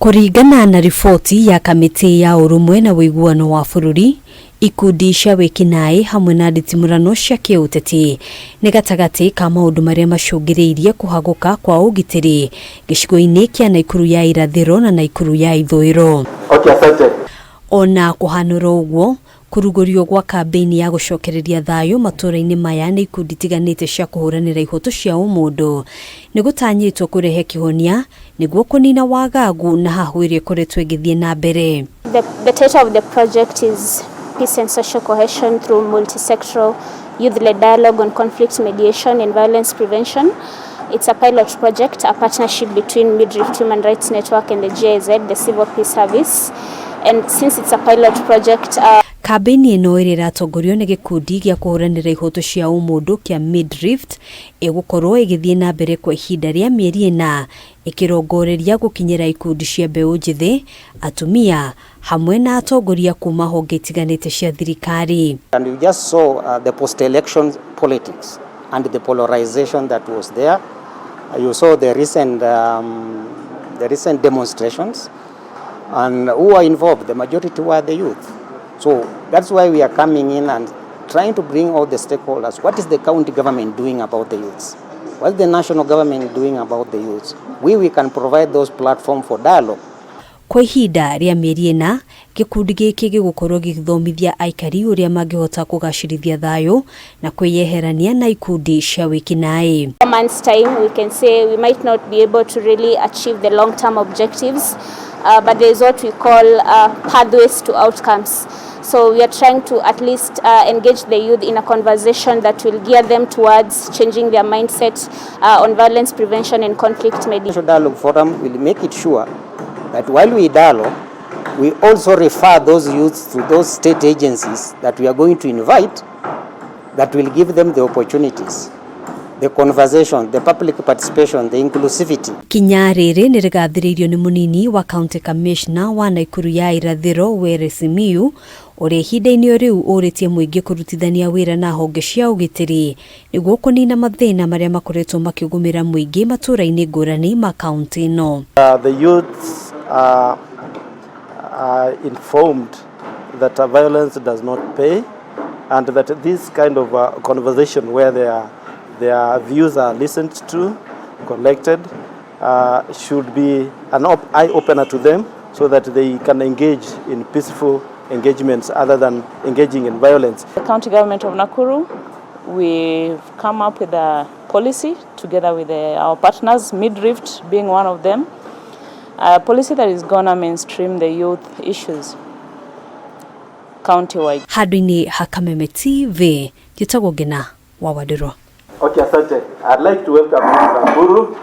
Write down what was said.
Kũringana na riboti ya kamĩtĩ ya ũrũmwe na ũiguano wa bũrũri, ikundi cia wĩkinaĩ hamwe na nditimũrano cia kĩũteti nĩ gatagatĩ ka maũndũ marĩa macũngĩrĩirie kũhagũka kwa ũgitĩri gĩcigo-inĩ kĩa Naikuru ya irathĩro na Naikuru ya ithũĩro. Okay, asante. Ona kũhanũra ũguo, kũrugũrio gwa kambĩini ya gũcokereria thayũ matũũra-inĩ maya nĩ ikundi itiganĩte cia kũhũranĩra ihoto cia ũmũndũ nĩ gũtanyĩtwo kũrehe kĩhonia nĩguo kũnina wagagu na hahũ ĩrĩa ĩkoretwo ĩgĩthiĩ na mbere. The title of the project is Peace and Social Cohesion through Multisectoral Youth-Led Dialogue on Conflict Mediation and Violence Prevention. It's a pilot project, a partnership between Mid-Rift Human Rights Network and the GIZ, the Civil Peace Service. And since it's a pilot project, Kambĩini ĩno ĩrĩa ĩratongorio nĩ gĩkundi gĩa kũhũranĩra ihoto cia ũmũndũ kĩa Mid-Rift ĩgũkorwo ĩgĩthiĩ na mbere kwa ihinda rĩa mĩeri 4, ĩkĩrongoreria gũkinyĩra ikundi cia mbeũ njĩthĩ, atumia hamwe na atongoria kuma honge itiganĩte cia thirikari. And you just saw the post-election politics and the polarization that was there. You saw the recent demonstrations, and who were involved? The majority were the youth. So that's why we are coming in and trying to bring all the stakeholders. What is the county government doing about the youths? What is the national government doing about the youths? We can provide those platform for dialogue. Kwa ihinda rĩa mĩeri 4, gĩkundi gĩkĩ gĩgũkorwo gĩgĩthomithia aikari ũrĩa mangĩhota kũgacĩrithia thayũ na kwĩyeherania na ikundi cia wĩkinaĩ. Months' time, we can say we might not be able to really achieve the long-term objectives, but there is what we call pathways to outcomes. So we are trying to at least engage the youth in a conversation that will gear them towards changing their mindset on violence prevention and conflict mediation. Dialogue Forum will make it sure that while we dialogue, we also refer those youths to those state agencies that we are going to invite that will give them the opportunities, the conversation, the public participation, the inclusivity. Kinya rĩrĩ nĩ rĩgathĩrĩirio nĩ mũnini wa county commissioner wa Naikuru ya irathĩro, Were Simiyu, ũrĩa ihinda-inĩ o rĩu ũrĩtie mũingĩ kũrutithania wĩra na honge cia ũgitĩri nĩguo kũnina mathĩna marĩa makoretwo makĩgũmĩra mũingĩ matũũra-inĩ ngũrani ma kaunti ĩno. The youths are informed that violence does not pay and that this kind of conversation where their views are listened to, collected, should be an eye-opener to them so that they can engage in peaceful engagements other than engaging in violence. The county government of Nakuru, we've come up with a policy together with our partners, Midrift being one of them, a policy that is gonna mainstream the youth issues county-wide. Handũ-inĩ ha Kameme TV, njĩtagwo Ngina wa Wandirwa. Okay, asante. I'd like to welcome you to Nakuru.